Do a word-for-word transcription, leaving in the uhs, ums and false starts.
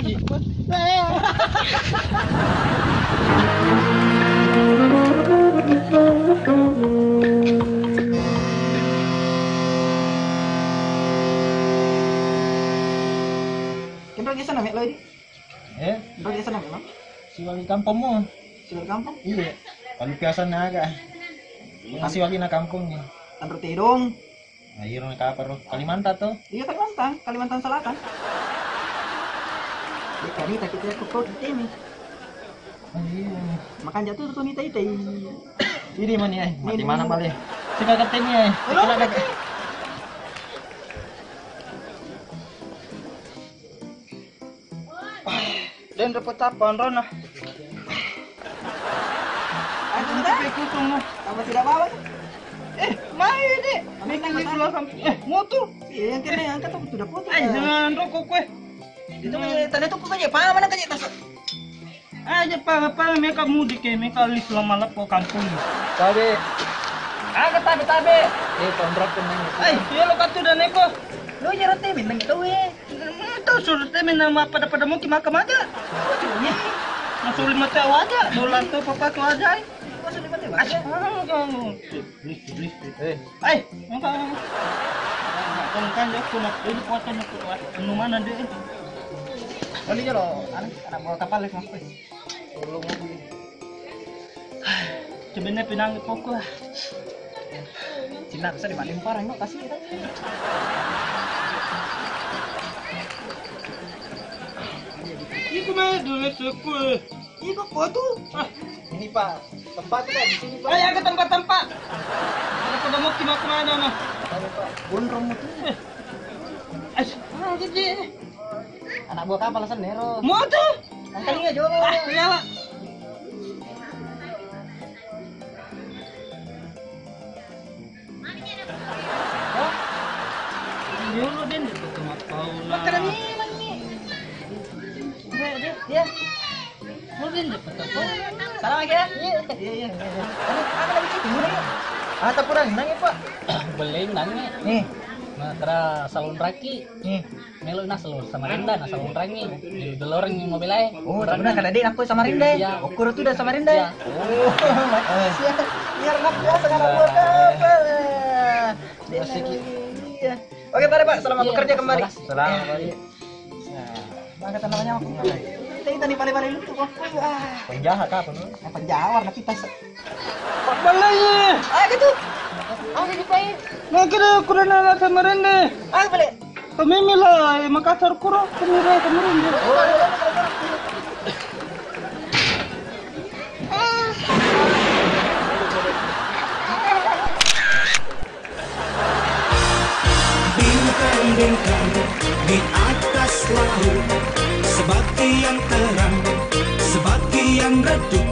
Kenro biasa name lo ini? Eh? Kenro biasa name lo? Siwali kampungmu? Siwali kampung? Iya. Kalau biasa naga. Masih wali na kampung nih. Tanro Tedong. Nah, iya, ro kaparo. Kalimantan to? Iya, Kalimantan, Kalimantan Selatan. De'ka nita kita ko ko temi. Oh, iya. Makan jatuh tuh nita ita. Ini mani ai, mati mana balik? Sika ketemi ai. Halo? Kena kaki. Den repot apa onrona? Aku tak kusung. Apa tidak bawa? Eh, mai deh. Ini kan sudah sampai. Eh, motor. Iya, yang kena yang kata sudah foto. Ai, jangan rokok kue. Itu tadi tuh kue aja, paham mana kecil tas. Aja paham, paham mereka mudik ya, mereka lis lama lepo kampung. Tabe. Aga tabe, tabe. Eh, kontrak pun nanya. Ai, iya lo katu dan neko. Lo nyerate minang itu weh. Tau suruh temi nama pada-pada mungkin maka maga. Masuk lima tau aja, dolar tuh papa tuh aja. Masuk lima tau aja. Eh, enggak, enggak. Enggak, enggak. Enggak, enggak. Ini foto nak, anu mana dia? Kali ya lo, anak, anak buah kapal ya, Mas. Tolong aku ini. Sebenarnya pinang pokok. Cina bisa dimana parang kok kasih kita. Iku mah dulu suku. Iku foto. Ah, ini Pak, tempat kita di sini Pak. Ayo ke tempat-tempat. Ada pada mau kemana mana? Ayo Pak, gondrong itu. Eh. As, ah, gitu. Anak buah kapal senero. Mau tuh. Angkalinya jolo. Ah, iya, Pak. Jolo den de foto mappaula. Makan ni, makan ni. Iya, iya. Mau den de foto. Salam ya. Iya, iya, iya. Ada, ada lagi itu. Ah, tak kurang nanya, Pak. Boleh nanya. Nih. Nah, tera salon raki. Nih. Melo nasalo Samarinda, nasalo Rangi. Di Deloreng mobil ae. Oh, tapi kada dek aku Samarinda. Iya. Ukur tu dah Samarinda. Iya. Oh, iya, biasa kan buat apa? Dia lagi. Iya. Oke, mari Pak, selamat bekerja kembali. Selamat. Nah, angkat namanya aku. Kita tadi balik-balik lu tuh kok. Ah. Penjahat apa lu? Eh, penjawar tapi tas. Balai. Ah, gitu. Ah, gitu, Pak. Nah, kira kurang anak Samarinda. Ah, balik. Pemimi lah, eh, Makassar kuro, pemimi lah, pemimi. Bintang-bintang di atas laut, sebagian terang, sebagian redup.